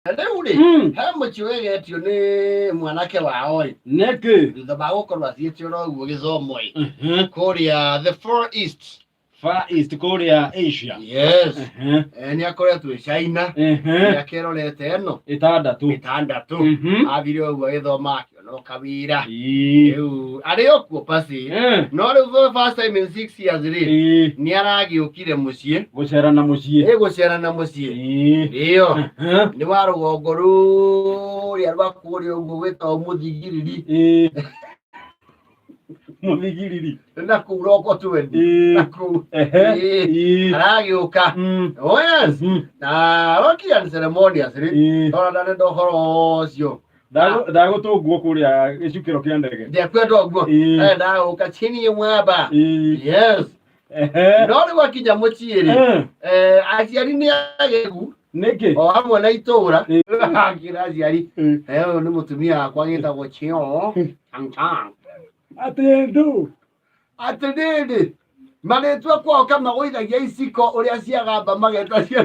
Rĩu rĩ, he mũciĩ wĩgetio nĩ mwanake wao ĩ, Nĩkĩ? Thutha wa gũkorwo athiĩte oro ũguo gĩthomo ĩ, kũrĩa the Far East. Far East kũrĩa Asia. Yes. Nĩ akoretwo China, nĩ akerorete ĩno Ĩtandatũ. Ĩtandatũ. Athire ũguo agĩthoma, akĩona o kawĩra. Rĩu arĩ o kuo pasi, no rĩu for the first time in 6 years rĩ, nĩ aragĩũkire mũciĩ. Gũcera na mũciĩ. Ĩ, gũcera na mũciĩ. Ĩyo nĩ wa rũgongo rũrĩa rwa kũrĩa ũguo gwĩtagwo Mũthigiriri. Mũthigiriri. Na kũu roko twendi na kũu. Aragĩũka. Oh yes. Na arokire unceremonious rĩ, tondũ ndarenda ũhoro ũcio. Ndagũtũngwo kũrĩa gĩcukĩro kĩa ndege. Ndiakwenda ũguo. Arenda gũka chini ya mwamba. Yes. No rĩu akinya mũciĩ rĩ, aciari nĩ agegu. Nĩkĩ? O hamwe na itũra. Akĩra aciari, "Ũyũ nĩ mũtumia wakwa gĩtagwo Chio Chang Chang." Atĩ ndũ. Atĩrĩrĩ, marĩtwa kwao kamagũithagia iciko ũrĩa ciagamba mageta cia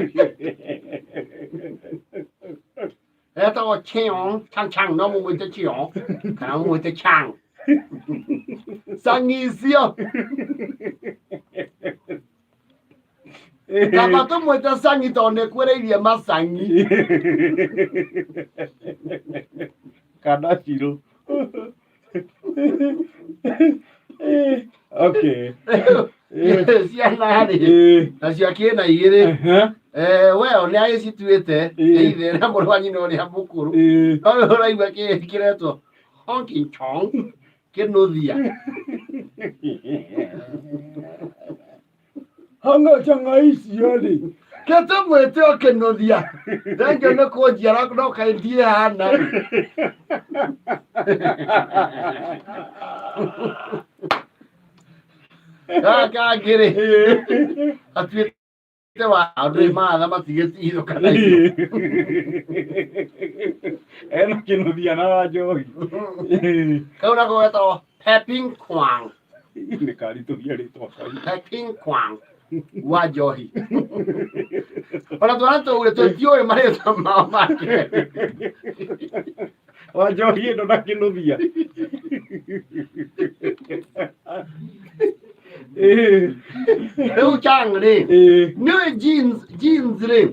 etagwo Chio Chang Chang, no mũmwĩte Chio kana mũmwĩte Chang Sangicio. Kaba tũmwĩte Sangi tondũ nĩ kwĩrĩirie macangi. Kana cirũ. Okay. Ciana rĩ, nacio akĩna igĩrĩ. Weo nĩ agĩcituĩte ithe na mũrũ wa nyina ũrĩa mũkũrũ. No rĩu ũraigua kĩretwo Honking Chong kĩnũthia. Hanga changa icio rĩ. Kĩtũmwĩte o kĩnũthia. Thengio nĩ kũnjiara no kaĩ ndiĩ hana. Gaka kangĩ rĩ, atuĩte wa andũ ĩ maatha matigĩtihithũ kana irio. Ena kĩnũthia na wa njohi. Kau nako getagwo Peping Kwang. Nĩ karitũhia rĩtwa kau. Peping Kwang wa njohi. Ona twana tũu rĩ, tũtiũĩ marĩtwa mao make. Wa njohi ĩno na kĩnũthia. Rĩu Chang rĩ, nĩũĩ jeans, jeans rĩ,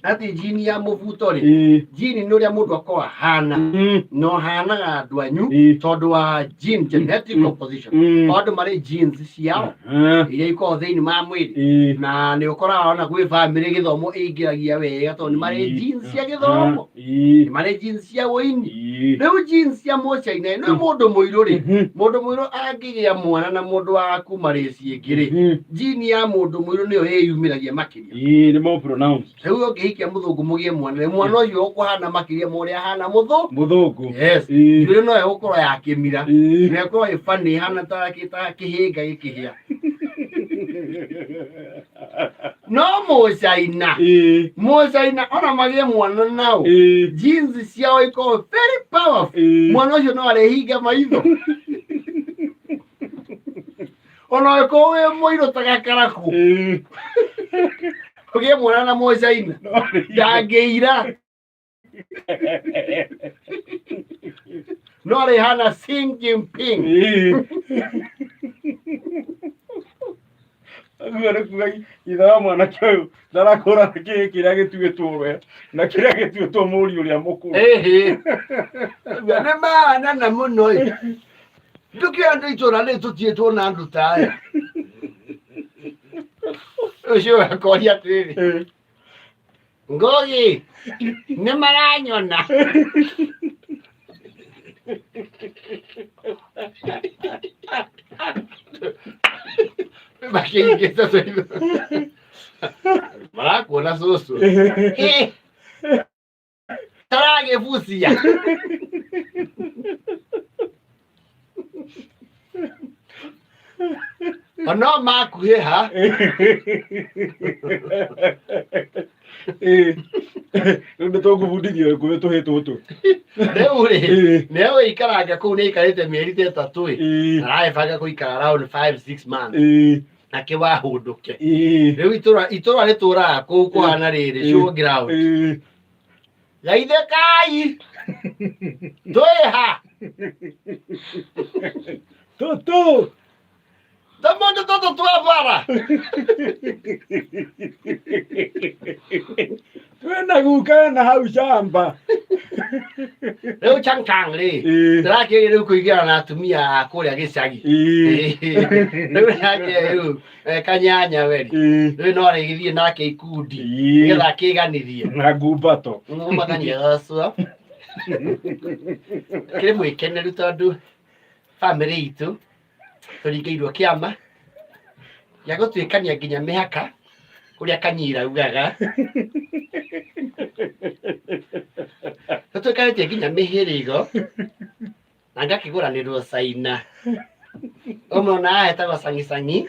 atĩ jini ya mũbuto rĩ, jini nĩ ũrĩa mũndũ akorwo ahana, na ũhanaga andũ anyu tondũ wa gene, genetic composition. O andũ marĩ genes ciao iria ikoragwo thĩinĩ wa mwĩrĩ, na nĩ ũkoraga ona gwĩ bamĩrĩ gĩthomo ĩingĩragia wega tondũ nĩ marĩ genes cia gĩthomo, nĩ marĩ genes cia ũini. Rĩu genes cia mũcaina nĩ mũndũ mũirũ rĩ, mũndũ mũirũ angĩgĩa mwana na mũndũ wa kuma rĩci ĩngĩ rĩ, gene ya mũndũ mũirũ nĩyo ĩyumĩragia makĩria. Ĩĩ, nĩ more pronounced. Rĩu ũngĩhikia mũthũngũ mũgĩe mwana rĩ, mwana ũcio ũkũhana makĩria ma ũrĩa ahana mũthũ. Mũthũngũ. Yes. Njuĩrĩ no ĩgũkorwo ya kĩmira, na ĩkorwo ĩ funny, ĩhana ta kĩhĩnga gĩkĩhĩa. No mũcaina, mũcaina ona magĩe mwana nao, genes ciao ikorwo very powerful. Mwana ũcio no arĩhinga maitho ona ũngĩkorwo wĩ mũirũ ta gakarakũ, ũgĩe mwana na mũcaina ndangĩira, no arĩhana Xi Jinping. Ũguo nĩ kuga ithe wa mwanake ũyũ ndarakũra kĩĩ kĩrĩa gĩtuĩtwo we na kĩrĩa gĩtuĩtwo mũriũ ũrĩa mũkũrũ. Ĩhĩ, nĩ maanana mũno ĩ. Ndũkĩoya andũ itũra rĩ, tũtiĩtwo na andũ ta aya. Ũcio akoria atĩrĩrĩ, "Ngũgĩ, nĩ maranyona?" Makĩingĩte tũitho marakuona cũcũ. Ĩ, taragĩbucia. No makuhĩ ha. Rĩu nĩ tũkũbundithio gĩkũyũ tũhĩ tũtũ. Rĩu rĩ, nĩ egũikaranga kũu, nĩ aikarĩte mĩeri ta 3 ĩ, aragĩbanga gũikara around 5 6 months na kĩwahũndũke. Rĩu itũra itũra rĩtũraga kũu kũhana rĩrĩ showground. Geithĩkai twĩha. Tũtũ. Tũmũndũ tũtũ twa bara. Twĩna guka na hau camba. Rĩu Changchang rĩ, ndĩrakĩgeria rĩu kũingĩra na atumia a kũrĩa gĩcagi. Rĩu nake rĩu kanyanya we rĩ, rĩu no arĩgĩthiĩ nake ikundi nĩgetha akĩganithie. Na ngumbato. Makania gacua. Kĩrĩ mwĩkeneru tondũ bamĩrĩ itũ tũringĩirwo kĩama gĩa gũtuĩkania nginya mĩhaka ũrĩa Kanyira ugaga. Tũtuĩkanĩtie nginya mĩhĩrĩgo na ngakĩgũranĩrwo Caina. Ũmwe ona haha etagwo Sangisangi.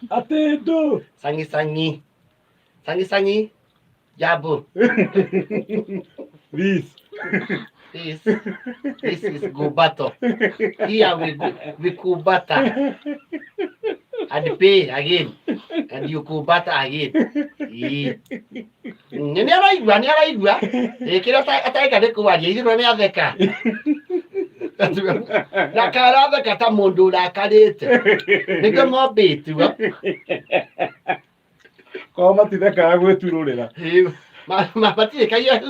Atĩ ndũ. Sangisangi. Sangisangi. Jambo. This. This is Gubato. Here we go, we kubata and pay again. And you kubata again. Ĩĩ. Nĩ araigua, nĩ araigua. Ĩĩ, kĩrĩa atareka nĩ kwaria, ithuĩ nĩ atheka. Na karatheka ta mũndũ ũrakarĩte. Nĩkĩo mombĩtwo. Kwao matithekaga gwĩturũrĩra. Ĩĩ, matirĩ kaia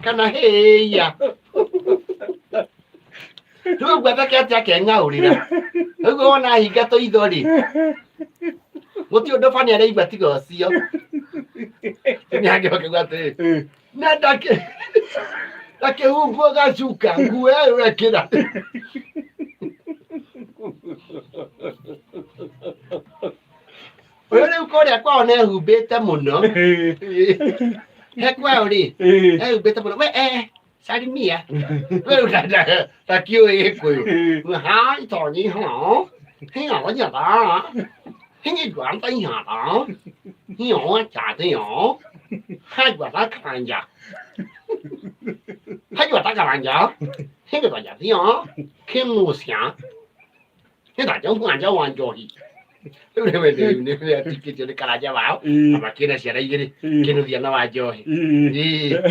kana hĩia. Rĩu ũguo athekete akeng'aũrĩra. Ũguo wona ahinga tũitho rĩ, gũtirĩ ũndũ bani araigua tiga ũcio. Nĩ angĩoka atĩrĩ, na ndakĩhumbwo gacuka nguo ĩyo wekĩra. Ũyũ rĩu kũrĩa kwao nĩehumbĩte mũno. He kwao rĩ, ehumbĩte mũno. We salimia. We rĩu ndakĩũĩ Gĩkũyũ. Hai tonyi ho. Hiyo nyaba. Hiyo guan tai ha da. Hiyo cha hiyo. Hai gua ta karanja. Hai gua ta karanja. Hiyo ta ya hiyo. Kim mu xia. Hiyo ta jong guan jao wan jo hi. Rĩu nĩ wende nĩ atikĩtio nĩ karanja wao. Na makĩna ciana igĩrĩ kĩnuthia na Wanjohi. Ĩĩ.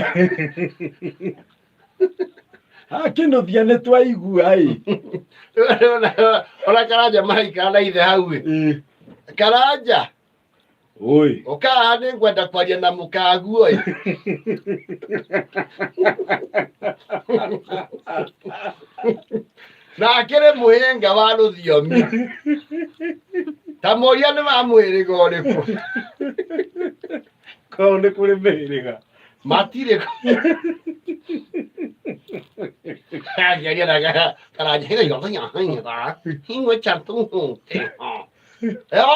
Kĩnuthia nĩ twaigua ĩ. Ona karanja maraikara na ithe hau ĩ. Karanja. Oi. Ũka haha nĩ ngwenda kwaria na mũkaguo ĩ. Na akĩrĩ mũhĩnga wa rũthiomi. Ta mũria nĩ wa mũhĩrĩga ũrĩkũ. Kwao nĩ kũrĩ mĩhĩrĩga. Matirĩ. Akĩaria na karanja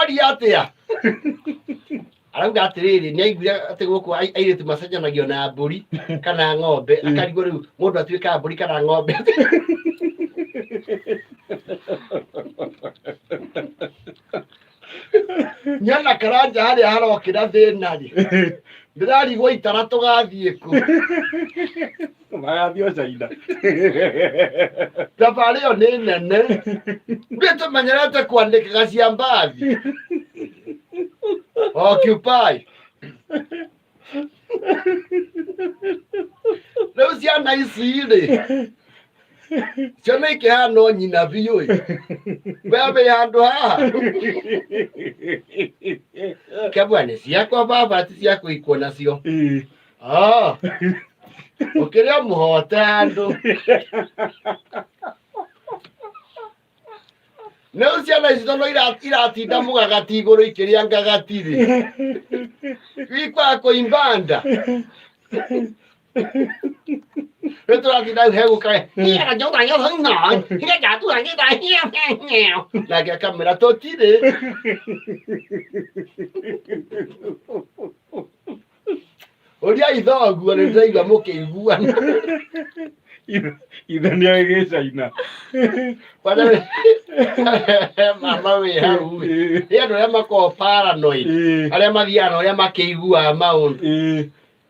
oria atĩa? Arauga atĩrĩrĩ, nĩ aiguire atĩ gũkũ airĩtu macenjanagio na mbũri kana ng'ombe, akarigwo rĩu mũndũ atuĩkaga mbũri kana ng'ombe. Nyona karanja harĩa harokĩra thĩna rĩ, ndĩrarigwo itara tũgathiĩ kũ. Magathiĩ o China. Thabarĩ ĩyo nĩ nene. Ndĩ tũmenyerete kwandĩkaga cia mbathi. Occupy. Rĩu ciana ici rĩ, ciana ikĩhana o nyina biũ ĩ. We wĩ handũ haha. Kĩambua nĩ ciakwa baba ti cia kũikwo nacio. Ah. Ũkĩrĩ o mũhote handũ. Rĩu ciana ici tondũ iratinda mũgagati igũrũ ikĩrĩa ngagati rĩ. Ikwaga kũimba nda. Rĩu tũratinda hegũka. Nake akamwĩra tũtirĩ. Ũria ithoguo nĩ ndĩraigua mũkĩiguana. Ithe nĩ oĩ gĩcaina. Kwanza mama wĩ hau ĩ. Nĩ andũ arĩa makoragwo paranoid. Arĩa mathiaga na ũrĩa makĩiguaga maũndũ.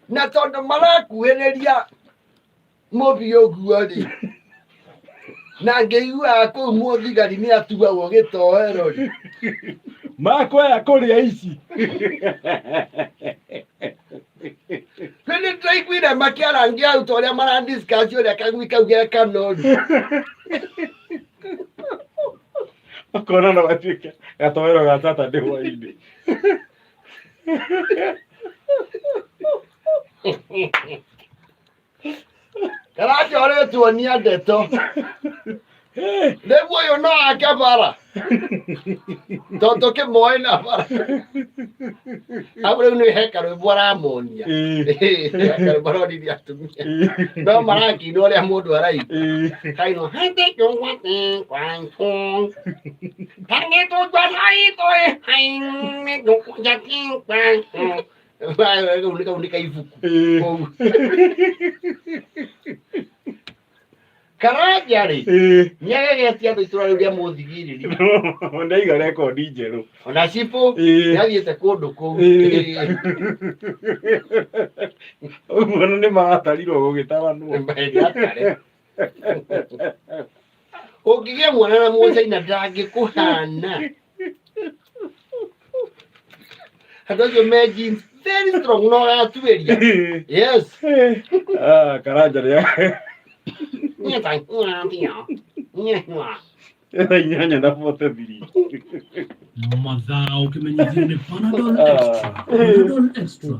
Na tondũ marakuhĩrĩria mũbi ũguo rĩ. Na ngĩiguaga kũu mũthigari nĩ atuagwo gĩtoero rĩ. Makwaya kũrĩa ici. Nĩ nĩndĩraiguire makĩarangia hau ta ũrĩa maradiscuss ũrĩa kagui kau gekanoru. Ũkona no gatuĩke gatoero ga Saturday hwainĩ. Karachoretwo nĩ ndeto. Rĩu ũyũ no ake bara. Tondũ tũkĩmoĩ na bara. Hau rĩu nĩ he karwĩmbo aramonia. He karwĩmbo aronirie atumia. No marakĩina ũrĩa mũndũ araigua. Kainwo kau nĩ kau nĩ kaibuku. Kũu. Karanja rĩ nĩagegetie andũ itũra rĩu rĩa mũthigiriri. Ndaiga rekondi njerũ. Ona cibũ nĩathiĩte kũndũ kũu. Ũguo nĩ maratarirwo gũgĩtaranwo. Nĩatare. Ũngĩgĩa mwana na mũcaina ndangĩkũhana. Andũ acio me genes very strong no gatuĩria. Yes. Ah, Karanja nĩ 8:43. Mathaa ũkĩmenyithio nĩ Panadol Extra. Panadol Extra.